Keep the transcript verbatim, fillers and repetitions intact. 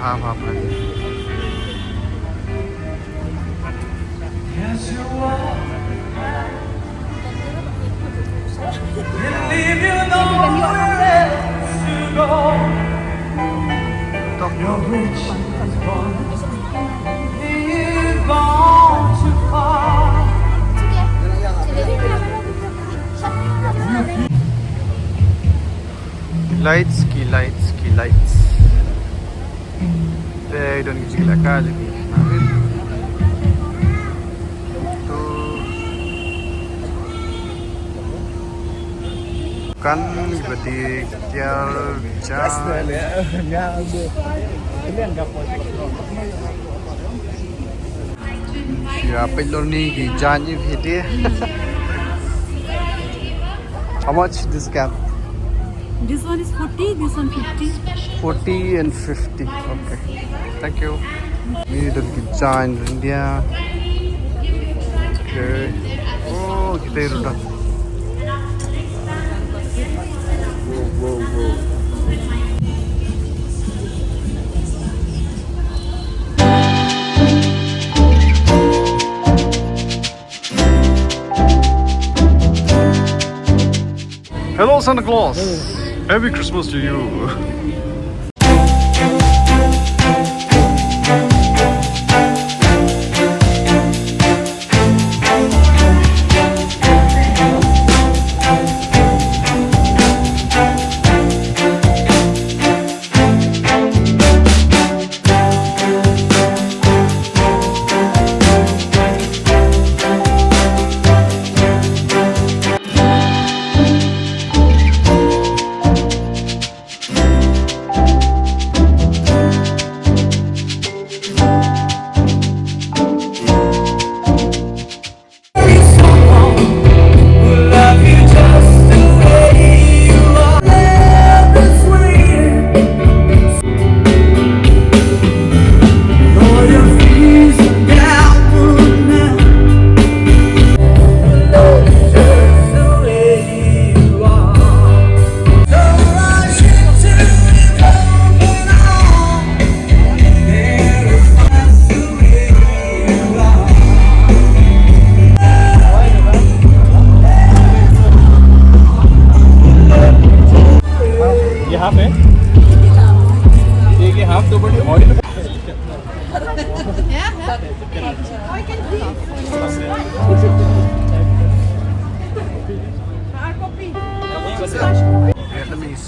Hap, hap, hap. Ki lights, ki lights, ki lights. Te don ki jingïalehkai lagi. To. Kan bati kiar cha. Ya, peit lor ni ki jaiñ ïa phi te. How much this cap? This one is forty, this one fifty. Forty and fifty. Okay. Thank you. Ni don ki jaiñ India. Okay. Oh, kita ïa ruh don. Wow, wow, wow. Hello, Santa Claus. Hello. Happy Christmas to you. ये हाफ है, एक ये हाफ दो बड़ी ऑयल। Vietnamese.